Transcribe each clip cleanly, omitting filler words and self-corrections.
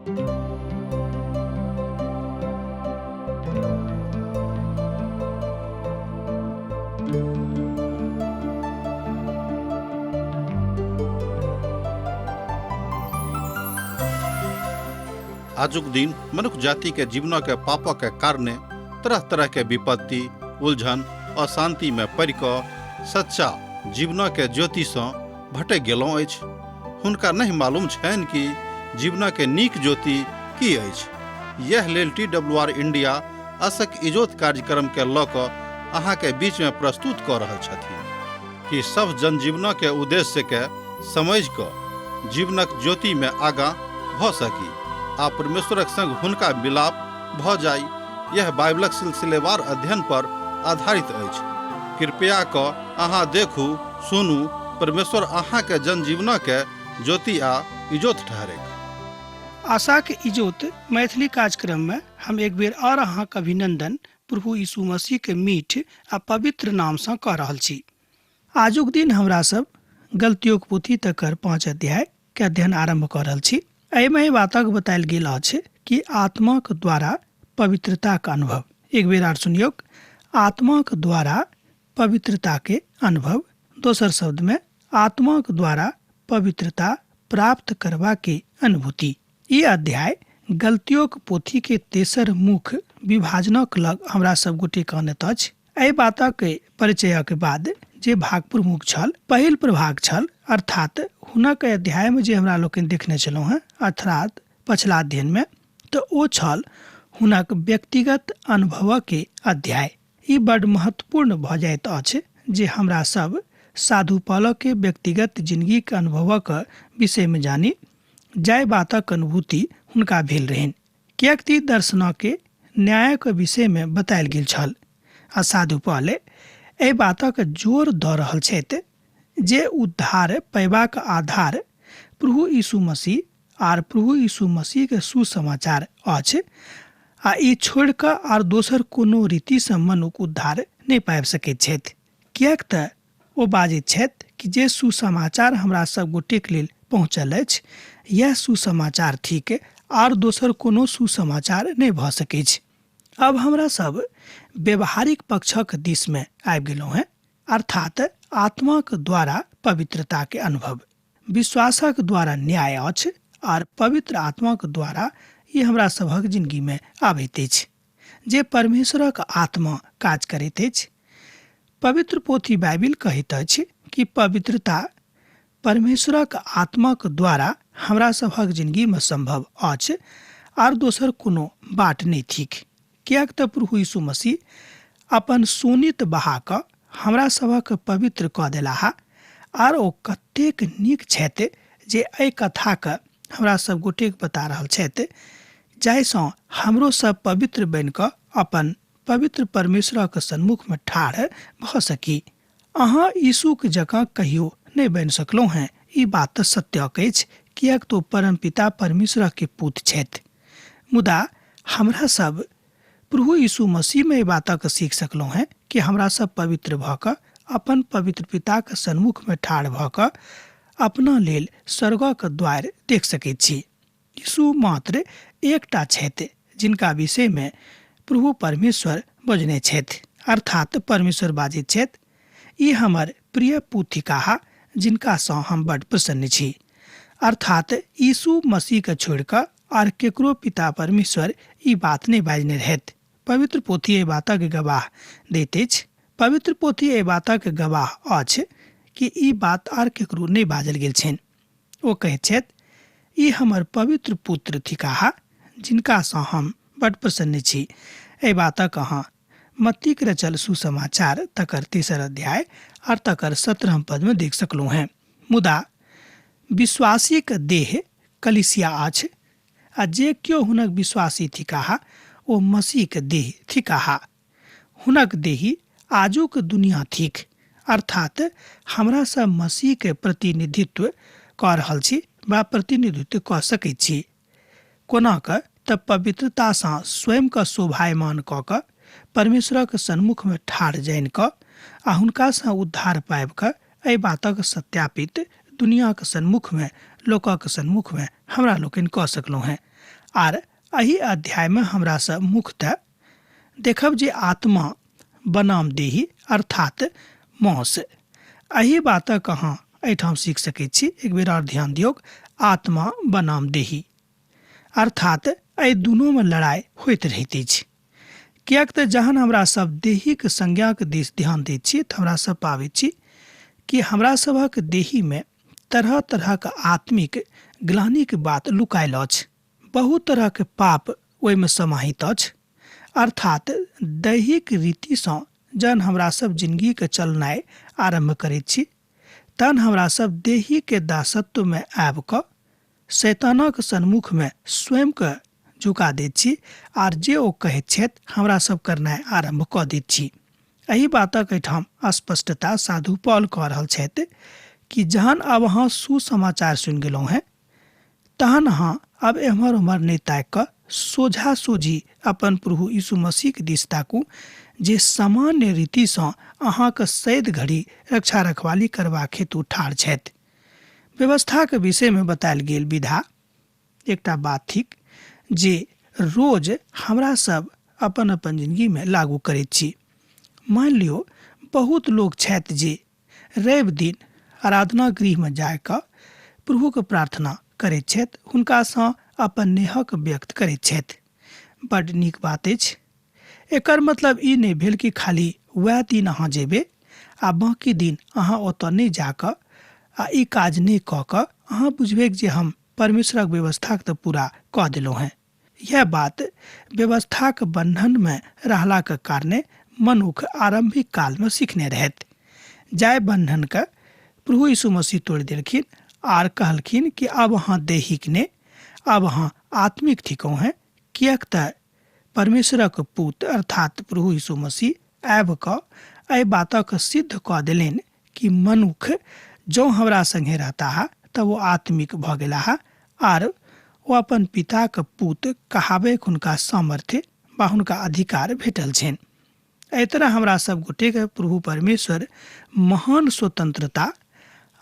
आजुक दिन मनुख जाति के जीवन के पापक के कारणे तरह तरह के विपत्ति, उलझन, अशांति में पड़ि कऽ सच्चा जीवन के ज्योति सँ भटकि गेलहुँ अछि। हुनका नहि मालूम छनि कि जीवन के नीक ज्योति की अछि। यैह लेल टी डब्ल्यू आर इंडिया असक इजोत कार्यक्रम के लऽ कऽ अहाँ के बीच में प्रस्तुत कऽ रहल छथिन कि सभ जनजीवन के उद्देश्य के समझि कऽ जीवनक ज्योति में आगाँ भऽ सकी आ परमेश्वरक संग हुनका मिलाप भऽ जाइ। यह बाइबलक सिलसिलेवार अध्ययन पर आधारित अछि। कृपया कऽ अहाँ देखू, सुनू, परमेश्वर अहाँके जनजीवनके ज्योति आ इजोत ठहरैक। आशाक इजोत मैथिली कार्यक्रम में हम एक बेर और अहाँक अभिनंदन प्रभु यीशु मसीह के मीठ आ पवित्र नाम सँ कऽ रहल छी। आजुक दिन हमरा सब गलतियोक पोथी तकर 5 अध्याय के अध्ययन आरंभ कऽ रहल छी। एहिमे एहि बातक बतायल गेल अछि कि आत्माक द्वारा पवित्रताक अनुभव। एक बेर आर सुनियौक, आत्माक द्वारा पवित्रता के अनुभव, दोसर शब्द में आत्माक द्वारा पवित्रता प्राप्त करबा के अनुभूति। ई अध्याय गलतियोक पोथी के तेसर मुख्य विभाजनक लग हमरा सब गोटे के अनैत अछि। एहि बातक परिचयक बाद जे भाग प्रमुख छल, पहिल प्रभाग छल, अर्थात हुनक अध्याय में जे हमरा लोकनि देखने छलहुँ हेँ, अर्थात पछिला अध्ययन में, तऽ ओ छल हुनक व्यक्तिगत अनुभवक अध्याय। ई बड महत्वपूर्ण भऽ जाइत अछि जे हमरा सब साधु पौलक के व्यक्तिगत जिंदगीक अनुभवक विषय में जानी, जाहि बातक अनुभूति हुनका भेल रहनि। किएक तऽ दर्शनके न्यायक विषयमे बतायल गेल छल आ साधु पौल एहि बातक जोर दऽ रहल छथि जे उद्धार पयबाक आधार प्रभु यीशु मसीह आर प्रभु यीशु मसीहके सुसमाचार अछि आ ई छोड़ि कऽ आर दोसर कोनो रीतिसँ मनुख उद्धार नहि पाबि सकैत छथि। किएक तऽ ओ बाजैत छथि कि जे सुसमाचार हमरा सब गोटेक लेल पहुँचल अछि, यैह सुसमाचार थिक, आर दोसर कोनो सुसमाचार नहि भऽ सकैछ। आब हमरा सब व्यवहारिक पक्षक दिसमे आबि गेलहुँ हेँ, अर्थात आत्माक द्वारा पवित्रताके अनुभव। विश्वासक द्वारा न्याय अछि आर पवित्र आत्माक द्वारा ई हमरा सभक जिनगीमे आबैत अछि, जे परमेश्वरक आत्मा काज करैत अछि। पवित्र पोथी बाइबिल कहैत अछि कि पवित्रता परमेश्वरक आत्माक द्वारा हमरा सभक जिनगीमे संभव अछि, आर दोसर कोनो बाट नहि थिक। किएक तऽ प्रभु यीशु मसीह अपन शोणित बहा कऽ हमरा सभक पवित्र कऽ देलाह, आर ओ कतेक नीक छथि जे एहि कथाक हमरा सब गोटेक बता रहल छथि, जाहिसँ हमरो सब पवित्र बनि कऽ अपन पवित्र परमेश्वरक सन्मुखमे ठाढ़ भऽ सकी। अहाँ यीशुक जकाँ कहियो नहि बनि सकलहुँ हेँ, ई बात तऽ सत्यक अछि, किएक तऽ ओ परमपिता परमेश्वरक पुत छथि। मुदा हमरा सब प्रभु यीशु मसीहमे एहि बातक सीख सकलहुँ हेँ कि हमरा सब पवित्र भऽ कऽ अपन पवित्र पिताक सन्मुखमे ठाढ़ भऽ कऽ अपना लेल स्वर्गक द्वारि देख सकैत छी। यीशु मात्र एकटा छथि जिनका विषयमे प्रभु परमेश्वर बजने छथि, अर्थात परमेश्वर बाजैत छथि, ई हमर प्रिय पुत थिकाह जिनकासँ हम बड प्रसन्न छी। अर्थात यीशु मसीहके छोड़ि कऽ आर केकरो पिता परमेश्वर ई बात नहि बाजने रहथि। पवित्र पोथी एहि बातक गवाह दैत अछि। पवित्र पोथी एहि बातक गवाह अछि कि ई बात आर केकरो नहि बाजल गेल छनि। ओ कहैत छथि, ई हमर पवित्र पुत्र थिकाह जिनकासँ हम बड प्रसन्न छी। एहि बातक अहाँ मत्तीक रचल सुसमाचार तकर तेसर अध्याय आर तकर 17 पदमे देख सकलहुँ हेँ। मुदा विश्वासीक देह कलीसिया अछि आ जे केओ हुनक विश्वासी थिकाह ओ मसीहक देह थिकाह। हुनक देही आजुक दुनिया थिक, अर्थात हमरा सब मसीहके प्रतिनिधित्व कऽ रहल छी वा प्रतिनिधित्व कऽ सकैत छी। कोना कऽ तऽ पवित्रतासँ स्वयंके शोभायमान कऽ कऽ परमेश्वरक सन्मुखमे ठाढ़ जानि कऽ आ हुनकासँ उद्धार पाबि कऽ एहि बातक सत्यापित दुनियाक सन्मुखमे, लोकक सन्मुखमे हमरा लोकनि कऽ सकलहुँ हेँ। आर एहि अध्यायमे हमरा सब मुख्यतः देखब जे आत्मा बनाम देही अर्थात मौस। एहि बातक अहाँ एहिठाम सीख सकैत छी। एक बेर और ध्यान दियौक, आत्मा बनाम देही अर्थात एहि दुनूमे लड़ाइ होइत रहैत अछि। किएक तऽ जहन हमरा सब देहीक संज्ञाक दिस ध्यान दैत छी तऽ हमरा सब पाबैत छी कि हमरा सभक देहीमे तरह तरहक आत्मिक ग्लानिक बात लुकायल अछि। बहुत तरहक पाप ओहिमे समाहित अछि। अर्थात दैहिक रीतिसँ जहन हमरा सब जिंदगीके चलनाइ आरम्भ करैत छी तहन हमरा सब देहीके दासत्वमे आबि कऽ शैतानक सन्मुखमे स्वयंके झुका दैत छी आर जे ओ कहैत छथि हमरा सब करनाइ आरम्भ कऽ दैत छी। एहि बातक एहिठाम स्पष्टता साधु पॉल कऽ रहल छथि कि जहन आब अहाँ सुसमाचार सुनि गेलहुँ हेँ तहन अहाँ आब एम्हर ओम्हर नहि ताकि कऽ सोझा सोझी अपन प्रभु यीशु मसीहक दिस ताकू जे सामान्य रीतिसँ अहाँक सैद घड़ी रक्षा रखवाली करबाक हेतु ठाढ़ छथि। व्यवस्थाक विषयमे बतायल गेल विधा एकटा बात थिक जे रोज हमरा सब अपन अपन जिंदगीमे लागू करैत छी। मानि लियौ बहुत लोक छथि जे रवि दिन आराधना गृहमे जा कऽ प्रभुके प्रार्थना करैत छथि, हुनकासँ अपन नेहक व्यक्त करैत छथि। बड्ड नीक बात अछि। एकर मतलब ई नहि भेल कि खाली वएह दिन अहाँ जेबै आ बाँकी दिन अहाँ ओतऽ नहि जा कऽ आ ई काज नहि कऽ कऽ अहाँ बुझबै जे हम परमेश्वरक व्यवस्थाके तऽ पूरा कऽ देलहुँ हेँ। यह बात व्यवस्थाक बन्धनमे रहलाक कारणे मनुख आरम्भिक कालमे सीखने रहथि। जाहि बन्धनके प्रभु यीशु मसीह तोड़ि देलखिन आर कहलखिन कि आब अहाँ दैहिक नहि, आब अहाँ आत्मिक थिकहुँ हेँ, किएक तऽ परमेश्वरक पूत अर्थात प्रभु यीशु मसीह आबि कऽ एहि बातक सिद्ध कऽ देलनि कि मनुख जँ हमरा संगे रहताह तऽ ओ आत्मिक भऽ गेलाह आर ओ अपन पिताक पूत कहाबैक हुनका सामर्थ्य वा हुनका अधिकार भेटल छनि। एहि तरह हमरा सब गोटेके प्रभु परमेश्वर महान स्वतंत्रता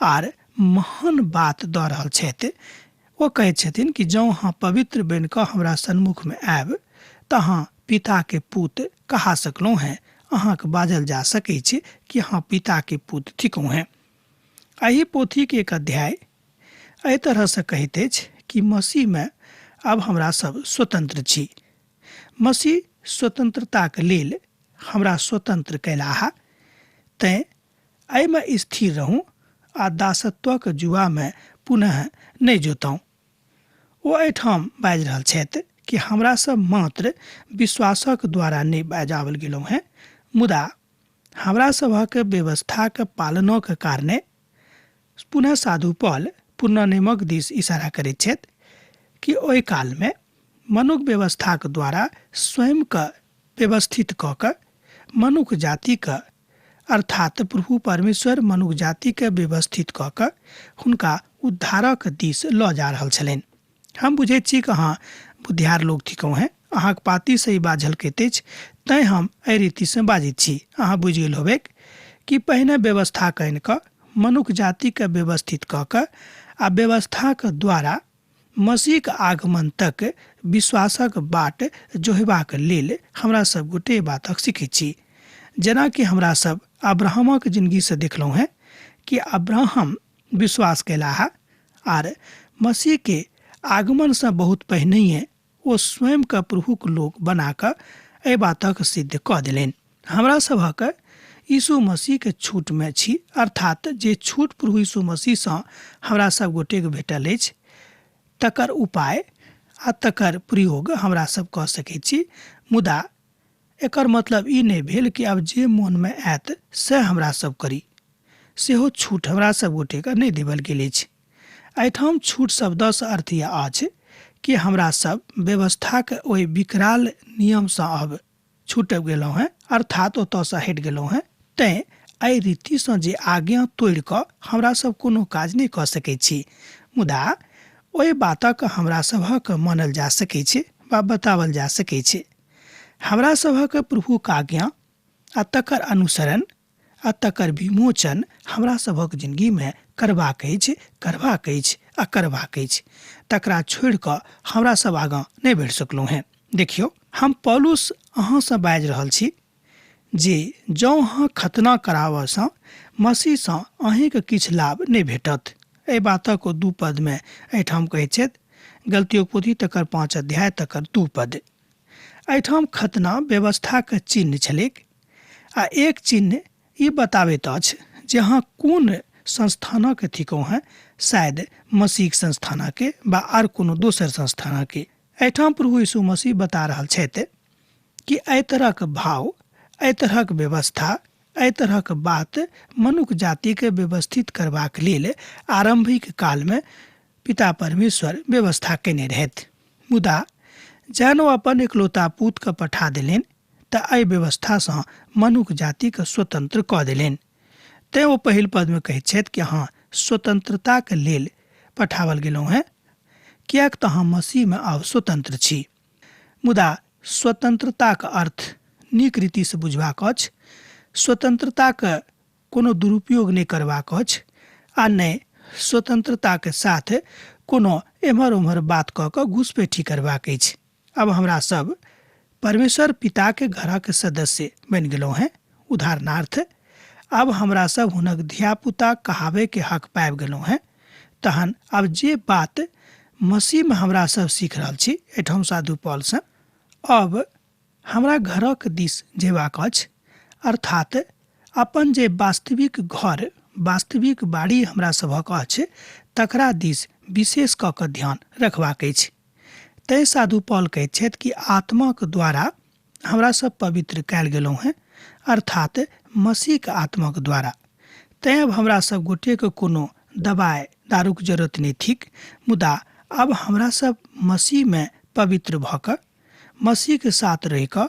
आर महान बात दऽ रहल छथि। ओ कहैत छथिन कि जँ अहाँ पवित्र बनि कऽ हमरा सन्मुखमे आयब तऽ अहाँ पिताके पूत कहा सकलहुँ हेँ, अहाँके बाजल जा सकैत छै कि अहाँ पिताके पूत थिकहुँ हेँ। एहि पोथीके एक अध्याय एहि तरहसँ कहैत अछि कि मसीहमे आब हमरा सब स्वतंत्र छी। मसीह स्वतंत्रताक लेल हमरा स्वतंत्र कयलाह, तैँ एहिमे स्थिर रहू आ दासत्वक जुआमे पुनः नहि जोतहुँ। ओ एहिठाम बाजि रहल छथि कि हमरा सब मात्र विश्वासक द्वारा नहि बजाओल गेलहुँ हेँ, मुदा हमरा सभक व्यवस्थाक पालनक कारणे। पुनः साधु पॉल पुरना नियमक दिस इशारा करैत छथि कि ओहि कालमे मनुख व्यवस्थाक द्वारा स्वयंके व्यवस्थित कऽ कऽ मनुख जातिके अर्थात प्रभु परमेश्वर मनुख जातिके व्यवस्थित कऽ कऽ हुनका उद्धारक दिस लऽ जा रहल छलनि। हम बुझैत छी कि अहाँ बुद्धियार लोक थिकहुँ हेँ, अहाँक पातीसँ ई बात झलकैत अछि, तैँ हम एहि रीतिसँ बाजैत छी। अहाँ बुझि गेल होयबैक कि पहिने व्यवस्था आनि कऽ मनुख जातिके व्यवस्थित कऽ कऽ आ व्यवस्थाक द्वारा मसीहक आगमन तक विश्वासक बाट जोहेबाक लेल हमरा सब गोटे बातक सीखैत छी। जेनाकि हमरा सब अब्राहमक जिंदगीसँ देखलहुँ हेँ कि अब्राहम विश्वास कयलाह आर मसीहके आगमनसँ बहुत पहिनहिए ओ स्वयंके प्रभुक लोक बना कऽ एहि बातक सिद्ध कऽ देलनि। हमरा सभक यीशु मसीहके छूटमे छी, अर्थात जे छूट प्रभु यीशु मसीहसँ हमरा सब गोटेके भेटल अछि तकर उपाय आ तकर प्रयोग हमरा सब कऽ सकैत छी। मुदा एकर मतलब ई नहि भेल कि आब जे मोनमे आयत सएह हमरा सब करी, सेहो छूट हमरा सब गोटेके नहि देबल गेल अछि। एहिठाम छूट शब्दसँ अर्थ यैह अछि कि हमरा सब व्यवस्थाक ओहि विकराल नियमसँ अब छूटि गेलहुँ हेँ, अर्थात ओतऽसँ हटि गेलहुँ हेँ। तैँ एहि रीतिसँ जे आज्ञा तोड़ि कऽ हमरा सब कोनो काज नहि कऽ सकैत छी, मुदा ओहि बातक हमरा सभक मानल जा सकैत छै वा बताओल जा सकैत छै। हमरा सभक प्रभुक आज्ञा आ तकर अनुसरण आ तकर विमोचन हमरा सभक जिंदगीमे करबाक अछि, करबाक अछि आ करबाक अछि। तकरा छोड़ि कऽ हमरा सब आगाँ नहि बढ़ि सकलहुँ हेँ। देखियौ, हम पौलुस अहाँसँ बाजि रहल छी जे जँ अहाँ खतना कराबऽसँ मसीहसँ अहीँके किछु लाभ नहि भेटत। एहि बातक ओ 2 पदमे एहिठाम कहैत छथि, गलतियोक पोथी तकर 5 अध्याय तकर 2 पद। एहिठाम खतना व्यवस्थाके चिन्ह छलैक आ एक चिन्ह ई बताबैत अछि जे अहाँ कोन संस्थानक थिकहुँ हेँ, शायद मसीह संस्थानके बा आर कोनो दोसर संस्थानके। एहिठाम प्रभु यीशु मसीह बता रहल छथि कि एहि तरहक भाव, एहि तरहक व्यवस्था, एहि तरहक बात मनुख जातिके व्यवस्थित करबाक लेल आरम्भिक कालमे पिता परमेश्वर व्यवस्था केने रहथि। मुदा जहन ओ अपन एकलौता पुतके पठा देलनि तऽ एहि व्यवस्थासँ मनुख जातिके स्वतंत्र कऽ देलनि। तेँ ओ पहिल पदमे कहैत छथि कि अहाँ स्वतंत्रताके लेल पठाओल गेलहुँ हेँ, किएक तऽ अहाँ मसीहमे आब स्वतंत्र छी। मुदा स्वतंत्रताके अर्थ नीक रीतिसँ बुझबाक अछि, स्वतंत्रताके कोनो दुरुपयोग नहि करबाक अछि आ नहि स्वतंत्रताके साथ कोनो एम्हर ओम्हर बात कऽ कऽ घुसपैठी करबाक अछि। अब हमरा सब परमेश्वर पिताके घरक सदस्य बनि गेलहुँ हेँ। उदाहरणार्थ अब हमरा सब हुनक धियापुता कहाबैके हक पाबि गेलहुँ हेँ। तहन आब जे बात मसीहमे हमरा सब सीख रहल छी एहिठाम साधु पॉलसँ, अब हमरा घरक दिस जेबाक अछि, अर्थात अपन जे वास्तविक घर, वास्तविक बाड़ी हमरा सभक अछि तकरा दिस विशेष कऽ कऽ ध्यान रखबाक अछि। तैँ साधु पॉल कहैत छथि कि आत्माक द्वारा हमरा सब पवित्र कयल गेलहुँ हेँ, अर्थात मसीहके आत्माक द्वारा। तैँ अब हमरा सब गोटेके कोनो दबाइ दारूक जरूरत नहि थिक, मुदा अब हमरा सब मसीहमे पवित्र भऽ कऽ मसीहके साथ रहि कऽ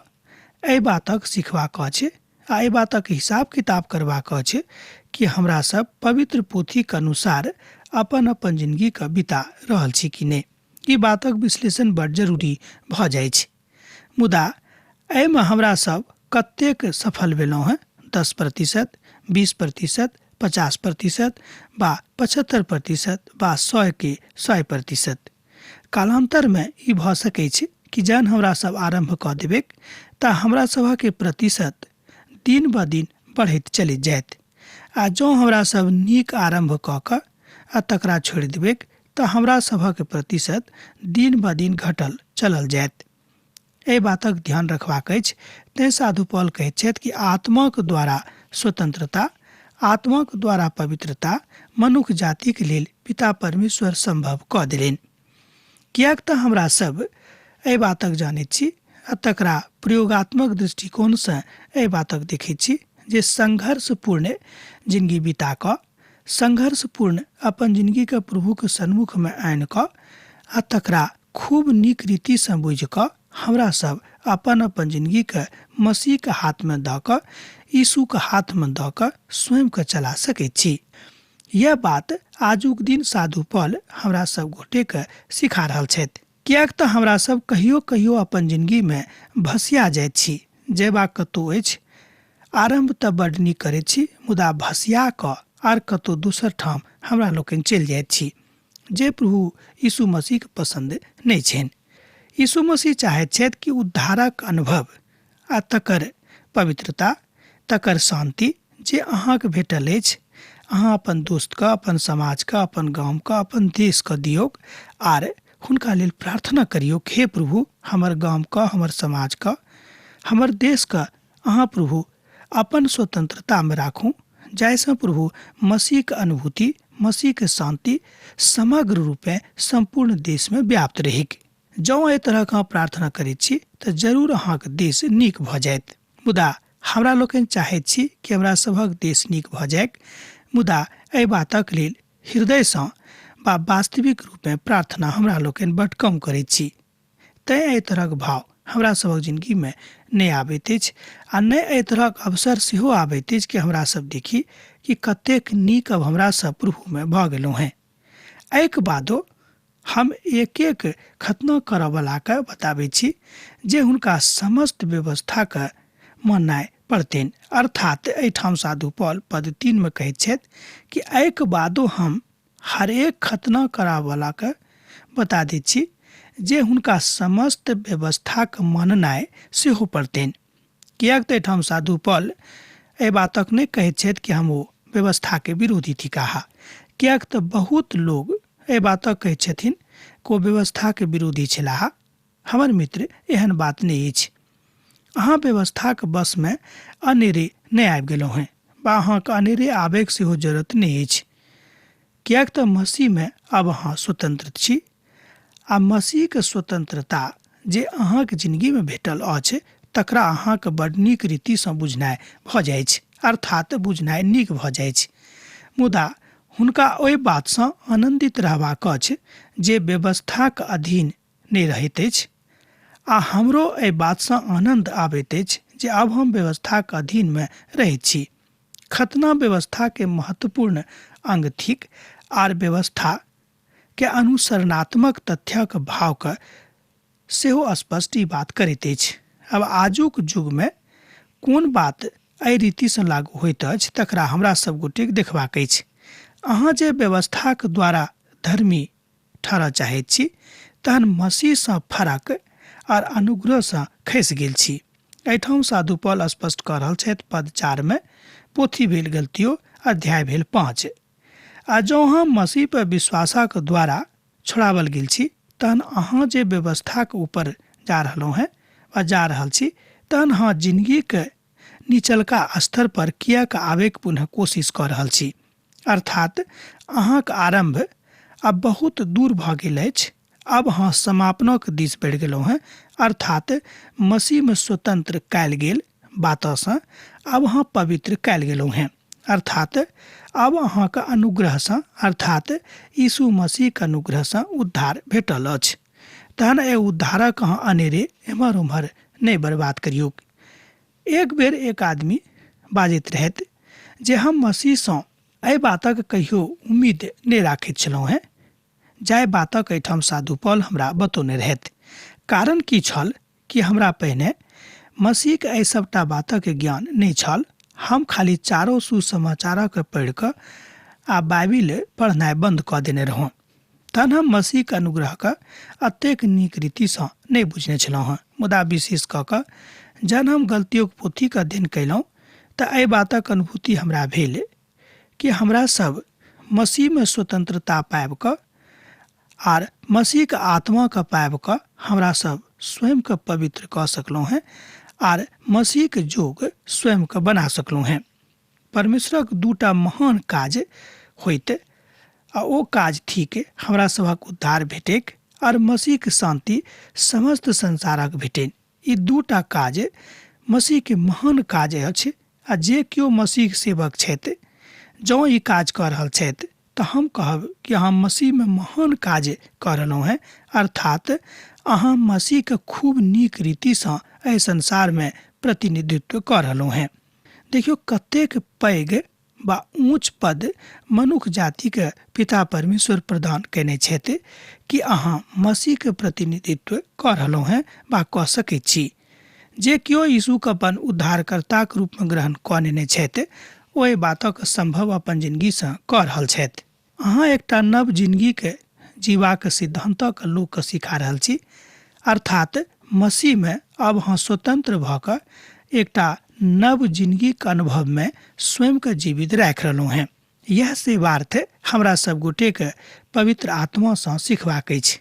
एहि बातक सिखबाक अछि आ एहि बातक हिसाब किताब करबाक अछि कि हमरा सब पवित्र पोथीके अनुसार अपन अपन जिंदगीके बिता रहल छी कि नहि। ई बातक विश्लेषण बड़ जरूरी भऽ जाइ छै। मुदा एहिमे हमरा सब कतेक सफल भेलहुँ हेँ? 10%, 20%, 50% बा 75% बा 100 के 100%। कालान्तरमे ई भऽ सकै छै कि जहन हमरा सब आरम्भ कऽ देबैक तऽ हमरा सभके प्रतिशत दिन ब दिन बढ़ैत चलि जायत आ जँ हमरा सब नीक आरम्भ कऽ कऽ आ तकरा छोड़ि देबैक तऽ हमरा सभक प्रतिशत दिन ब दिन घटल चलल जायत। एहि बातक ध्यान रखबाक अछि। तैँ साधु पॉल कहैत छथि कि आत्माक द्वारा स्वतंत्रता, आत्माक द्वारा पवित्रता मनुख जातिक लेल पिता परमेश्वर संभव कऽ देलनि। किएक तऽ हमरा सब एहि बातक जानैत छी आ तकरा प्रयोगात्मक दृष्टिकोणसँ एहि बातक देखैत छी जे संघर्षपूर्ण जिंदगी बिता कऽ, संघर्षपूर्ण अपन जिंदगीके प्रभुके सन्मुखमे आनि कऽ आ तकरा खूब नीक रीतिसँ बुझि कऽ हमरा सब अपन अपन जिंदगीके मसीहके हाथमे दऽ कऽ, यीशुके हाथमे दऽ कऽ स्वयंके चला सकैत छी। यह बात आजुक दिन साधु पॉल हमरा सब गोटेके सिखा रहल छथि। किएक तऽ हमरा सब कहियो कहियो अपन जिंदगीमे भसिया जाइत छी। जयबाक कतहु अछि, आरम्भ तऽ बड्ड नीक करैत छी, मुदा भसिया कऽ आर कतहु दोसर ठाम हमरा लोकनि चलि जाइत छी जे प्रभु यीशु मसीहके पसन्द नहि छनि। यीशु मसीह चाहैत छथि कि उद्धारक अनुभव आ तकर पवित्रता, तकर शान्ति जे अहाँके भेटल अछि, अहाँ अपन दोस्तके, अपन समाजके, अपन गामके, अपन देशके दियौक आर हुनका लेल प्रार्थना करियौक, हे प्रभु हमर गामके, हमर समाजके, हमर देशके अहाँ प्रभु अपन स्वतंत्रतामे राखू, जाहिसँ प्रभु मसीहके अनुभूति, मसीहके शान्ति समग्र रूपे सम्पूर्ण देशमे व्याप्त रहैक। जँ एहि तरहक अहाँ प्रार्थना करैत छी तऽ जरूर अहाँके देश नीक भऽ जायत। मुदा हमरा लोकनि चाहैत छी कि हमरा सभक देश नीक भऽ जायक, मुदा एहि बातक लेल हृदयसँ वा वास्तविक रूपमे प्रार्थना हमरा लोकनि बड्ड कम करैत छी। तैँ एहि तरहक भाव हमरा सभक जिनगीमे नहि आबैत अछि आ नहि एहि तरहक अवसर सेहो आबैत अछि कि हमरा सब देखी कि कतेक नीक अब हमरा सब प्रभुमे भऽ गेलहुँ हेँ। एहिके बादो हम एक एक खतना करऽवलाके बताबै छी जे हुनका समस्त व्यवस्थाके माननाइ पड़तनि। अर्थात एहिठाम साधु पॉल पद 3 मे कहैत छथि कि एहिके बादो हम हरेक खतना कराबऽवलाके बता दैत छी जे हुनका समस्त व्यवस्थाके माननाइ सेहो पड़तनि। किएक तऽ एहिठाम साधु पॉल एहि बातक नहि कहैत छथि कि हम ओ व्यवस्थाके विरोधी थिकाह, किएक तऽ बहुत लोग एहि बातक कहैत छथिन कि ओ व्यवस्थाके विरोधी छलाह। हमर मित्र, एहन बात नहि अछि। अहाँ व्यवस्थाक बसमे अनेरे नहि आबि गेलहुँ हेँ वा अहाँके अनेरे आबैके सेहो जरूरत नहि अछि, किएक तऽ मसीहमे आब अहाँ स्वतंत्र छी आ मसीहके स्वतंत्रता जे अहाँके जिंदगीमे भेटल अछि तकरा अहाँके बड नीक रीतिसँ बुझनाइ भऽ जाइछ, अर्थात बुझनाइ नीक भऽ जाइछ। मुदा हुनका ओहि बातसँ आनन्दित रहबाक अछि जे व्यवस्थाक अधीन नहि रहैत अछि, आ हमरो एहि बातसँ आनन्द आबैत अछि जे आब हम व्यवस्थाक अधीनमे रहैत छी। खतना व्यवस्थाके महत्वपूर्ण अंग थिक आर व्यवस्था के अनुसरणात्मक तथ्यक भावके सेहो स्पष्ट ई बात करैत अछि। आब आजुक युगमे कोन बात एहि रीतिसँ लागू होइत अछि तकरा हमरा सब गोटेक देखबाक अछि। अहाँ जे व्यवस्थाक द्वारा धर्मी ठहरऽ चाहैत छी तहन मसीहसँ फरक आर अनुग्रहसँ खसि गेल छी। एहिठाम साधु पॉल स्पष्ट कऽ रहल छथि पद 4 मे, पोथी भेल गलतियो अध्याय भेल 5। आ जँ अहाँ मसीह पर विश्वासक द्वारा छोड़ावल गेल छी तहन अहाँ जे व्यवस्थाक ऊपर जा रहलहुँ हेँ वा जा रहल छी तहन अहाँ जिंदगीके निचलका स्तर पर किएक आबैके पुनः कोशिश कऽ रहल छी? अर्थात अहाँक आरम्भ आब बहुत दूर भऽ गेल अछि, आब अहाँ समापनक दिस बढ़ि गेलहुँ हेँ, अर्थात मसीहमे स्वतंत्र कयल गेल बातसँ आब अहाँ पवित्र कयल गेलहुँ हेँ, अर्थात आब अहाँके अनुग्रहसँ अर्थात यीशु मसीहके अनुग्रहसँ उद्धार भेटल अछि। तहन एहि उद्धारक अहाँ अनेरे एम्हर ओम्हर नहि बर्बाद करियौक। एक बेर एक आदमी बाजैत रहथि जे हम मसीहसँ एहि बातक कहियो उम्मीद नहि राखैत छलहुँ हेँ जाहि बातक एहिठाम साधु पॉल हमरा बतौने रहथि। कारण की छल कि हमरा पहिने मसीहके एहि सबटा बातक ज्ञान नहि छल। हम खाली चारो सुसमाचारक पढ़ि कऽ आ बाइबिल पढ़नाइ बन्द कऽ देने रहौं। तहन हम मसीहके अनुग्रहके एतेक नीक रीतिसँ नहि बुझने छलहुँ हेँ। मुदा विशेष कऽ कऽ जहन हम गलतियोक पोथीके अध्ययन कयलहुँ तऽ एहि बातक अनुभूति हमरा भेल कि हमरा सब मसीहमे स्वतंत्रता पाबि कऽ आर मसीहके आत्माके पाबि कऽ हमरा सब स्वयंके पवित्र कऽ सकलहुँ हेँ आर मसीहके जोग स्वयंके बना सकलहुँ हेँ। परमेश्वरक दूटा महान काज होइत आ ओ काज थिक हमरा सभक उद्धार भेटैक आर मसीहके शान्ति समस्त संसारक भेटैन। ई दूटा काज मसीहके महान काज अछि आ जे केओ मसीहके सेवक छथि जँ ई काज कऽ रहल छथि तऽ हम कहब कि अहाँ मसीहमे महान काज कऽ रहलहुँ हेँ, अर्थात अहाँ मसीहके खूब नीक रीतिसँ एहि संसारमे प्रतिनिधित्व कऽ रहलहुँ हेँ। देखियौ कतेक पैघ वा ऊँच पद मनुख जातिके पिता परमेश्वर प्रदान कयने छथि कि अहाँ मसीहके प्रतिनिधित्व कऽ रहलहुँ हेँ वा कऽ सकैत छी। जे केओ यीशुके अपन उद्धारकर्ताक रूपमे ग्रहण कऽ नेने छथि ओ एहि बातक सम्भव अपन जिनगीसँ कऽ रहल छथि। अहाँ एकटा नव जिनगीके जीवाक सिद्धान्तक लोकके सिखा रहल छी, अर्थात मसीहमे अब अहाँ स्वतंत्र भऽ कऽ एकटा नव जिनगीक अनुभवमे स्वयंके जीवित राखि रहलहुँ हेँ। यैह सेवार्थ हमरा सब गोटेके पवित्र आत्मासँ सिखबाक अछि।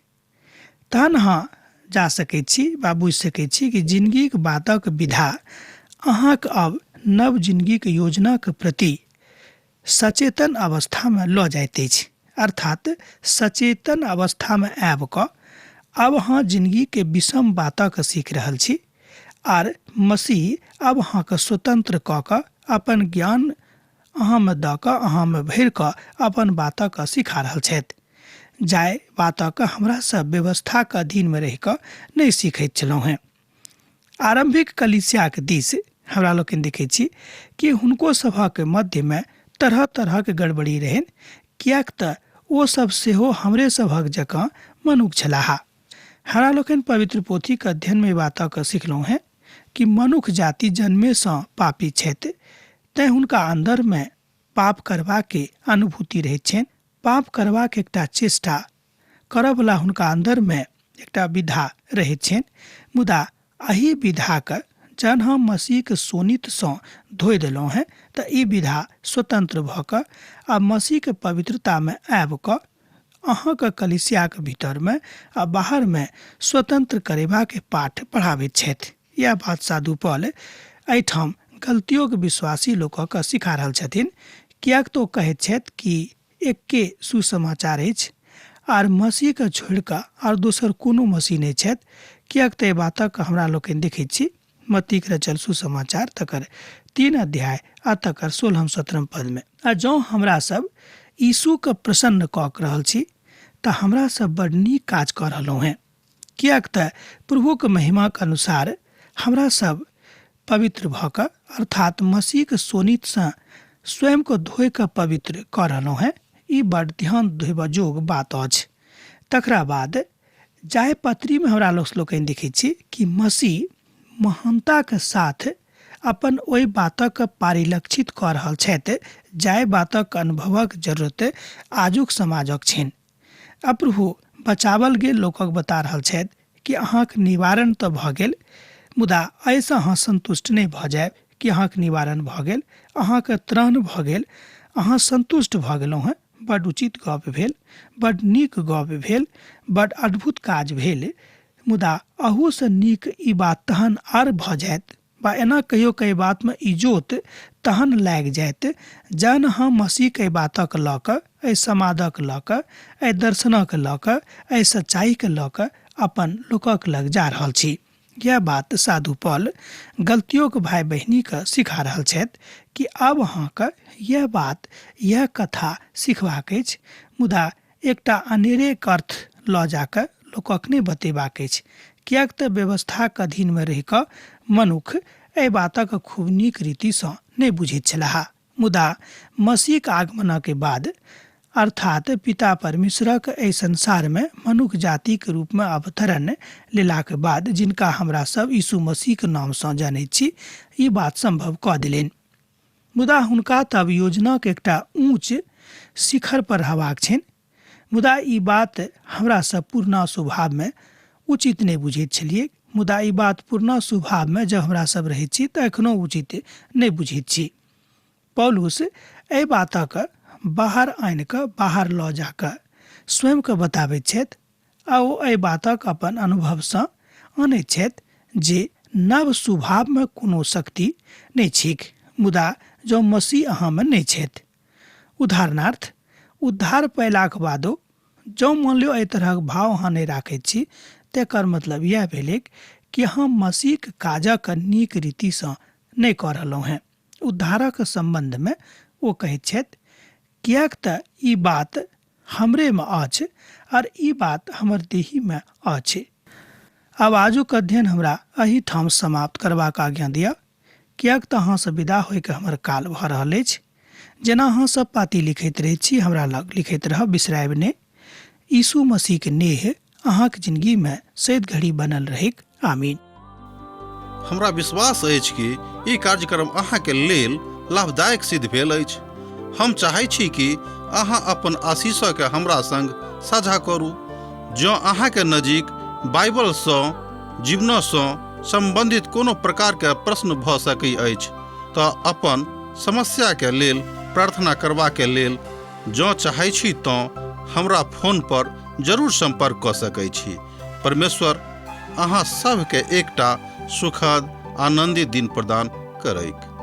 तहन अहाँ जा सकैत छी वा बुझि सकैत छी कि जिनगीक बातक विधा अहाँक अब नव जिनगीक योजनाक प्रति सचेतन अवस्थामे लऽ जाइत अछि, अर्थात सचेतन अवस्थामे आबि कऽ आब अहाँ जिनगीके विषम बातक सीख रहल छी आर मसीह आब अहाँके स्वतंत्र कऽ कऽ अपन ज्ञान अहाँमे दऽ कऽ अहाँमे भरि कऽ अपन बातक सिखा रहल छथि, जाहि बातक हमरा सब व्यवस्थाक अधीनमे रहि कऽ नहि सीखैत छलहुँ हेँ। आरम्भिक कलीसियाक दिस हमरा लोकनि देखैत छी कि हुनको सभक मध्यमे तरह तरहक गड़बड़ी रहनि, किएक तऽ ओ सब सेहो हमरे सभक जकाँ मनुख छलाह। हमरा लोकनि पवित्र पोथीक अध्ययनमे ई बातक सिखलहुँ हेँ कि मनुख जाति जन्मेसँ पापी छथि, तेँ हुनका अन्दरमे पाप करबाके अनुभूति रहैत छनि। पाप करबाक एकटा चेष्टा करऽवला हुनका अन्दरमे एकटा विधा रहैत छनि। मुदा एहि विधाके जहन हम मसीहके शोणितसँ धोइ देलहुँ हेँ तऽ ई विधा स्वतन्त्र भऽ कऽ आ मसीहके पवित्रतामे आबि कऽ अहाँके कलीसियाके भीतरमे आ बाहरमे स्वतन्त्र करेबाके पाठ पढ़ाबैत छथि। इएह बात साधु पॉल एहिठाम गलतियोके विश्वासी लोकके सिखा रहल छथिन, किएक तऽ ओ कहैत छथि कि एक्के सुसमाचार अछि आर मसीहके छोड़ि कऽ आर दोसर कोनो मसीह नहि छथि, किएक तऽ एहि बातक हमरा लोकनि देखैत छी मत्तीक रचल सुसमाचार तकर 3 अध्याय आ तकर 16-17 पदमे। आ जँ हमरा सब यीशुके प्रसन्न कऽ रहल छी तऽ हमरा सब बड़ नीक काज कऽ रहलहुँ हेँ, किएक तऽ प्रभुक महिमाक अनुसार हमरा सब पवित्र भऽ कऽ अर्थात मसीहक शोणितसँ स्वयंके धोइ कऽ पवित्र कऽ रहलहुँ हेँ। ई बड़ ध्यान देबऽ जोग बात अछि। तकरा बाद जाहि पत्रीमे हमरा लोकनि देखैत छी कि मसीह महानताक साथ अपन ओहि बातक परिलक्षित कऽ रहल छथि जाहि बातक अनुभवक जरूरत आजुक समाजक छनि। आ प्रभु बचावल गेल लोकक बता रहल छथि कि अहाँक निवारण तऽ भऽ गेल, मुदा एहिसँ अहाँ सन्तुष्ट नहि भऽ जायब कि अहाँक निवारण भऽ गेल, अहाँके त्राण भऽ गेल, अहाँ सन्तुष्ट भऽ गेलहुँ हेँ। बड्ड उचित गप भेल, बड्ड नीक गप भेल, बड्ड अद्भुत काज भेल, मुदा अहूसँ नीक ई बात तहन आर भऽ जायत बा एना कहियो कई बातमे इजोत तहन लागि जायत जहन हम मसीहके एहि बातक लऽ कऽ, एहि समादक लऽ कऽ, एहि दर्शनक लऽ कऽ, एहि सच्चाइके लऽ कऽ अपन लोकक लग जा रहल छी। यैह बात साधु पॉल गलतियोक भाय बहिनीके सिखा रहल छथि कि आब अहाँके यैह बात, यैह कथा सिखबाक अछि, मुदा एकटा अनेरेक अर्थ लऽ जा कऽ लोकक नहि बतेबाक अछि, किएक तऽ व्यवस्थाक अधीनमे रहि कऽ मनुख एहि बातक खूब नीक रीतिसँ नहि बुझैत छलाह। मुदा मसीहक आगमनक बाद, अर्थात पिता परमेश्वरक एहि संसारमे मनुख जातिक रूपमे अवतरण लेलाक बाद, जिनका हमरा सब यीशु मसीहक नामसँ जनैत छी, ई बात सम्भव कऽ देलनि। मुदा हुनका तब योजनाक एकटा ऊँच शिखर पर रहबाक छनि। मुदा ई बात हमरा सब पुरना स्वभावमे उचित नहि बुझैत छलियै। मुदा ई बात पुरना स्वभावमे जब हमरा सब रहैत छी तऽ एखनो उचित नहि बुझैत छी। पौलुस एहि बातक बाहर आनि कऽ बाहर लऽ जा कऽ स्वयंके बताबैत छथि आ ओ एहि बातक अपन अनुभवसँ आनैत छथि जे नव स्वभावमे कोनो शक्ति नहि छैक, मुदा जँ मसीह अहाँमे नहि छथि। उदाहरणार्थ, उद्धार पयलाक बादो जँ मान लियौ एहि तरहक भाव अहाँ नहि राखैत छी तेकर मतलब इएह भेलैक कि अहाँ मसीहक काजक नीक रीतिसँ नहि कऽ रहलहुँ हेँ। उद्धारक सम्बन्धमे ओ कहैत छथि, किएक तऽ ई बात हमरेमे अछि आर ई बात हमर देहीमे अछि। आब आजुक अध्ययन हमरा एहिठाम समाप्त करबाक आज्ञा दिअ, किएक तऽ अहाँसँ विदा होइके हमर काल भऽ रहल अछि। जेना अहाँ सब पाती लिखैत रहैत छी, हमरा लग लिखैत रहब, बिसरायब नहि। यीशु मसीहक नेह अहाँक जिनगीमे सैद घड़ी बनल रहैक। आमीन। हमरा विश्वास अछि कि ई कार्यक्रम अहाँके लेल लाभदायक सिद्ध भेल अछि। हम चाहै छी कि अहाँ अपन आशीषके हमरा संग साझा करू। जँ अहाँके नजीक बाइबलसँ जीवनसँ सम्बन्धित कोनो प्रकारके प्रश्न भऽ सकै अछि तऽ अपन समस्याके लेल प्रार्थना करबाके लेल जँ चाहै छी तँ हमरा फोन पर जरूर सम्पर्क कऽ सकै छी। परमेश्वर अहाँ सभके एकटा सुखद आनन्दित दिन प्रदान करैक।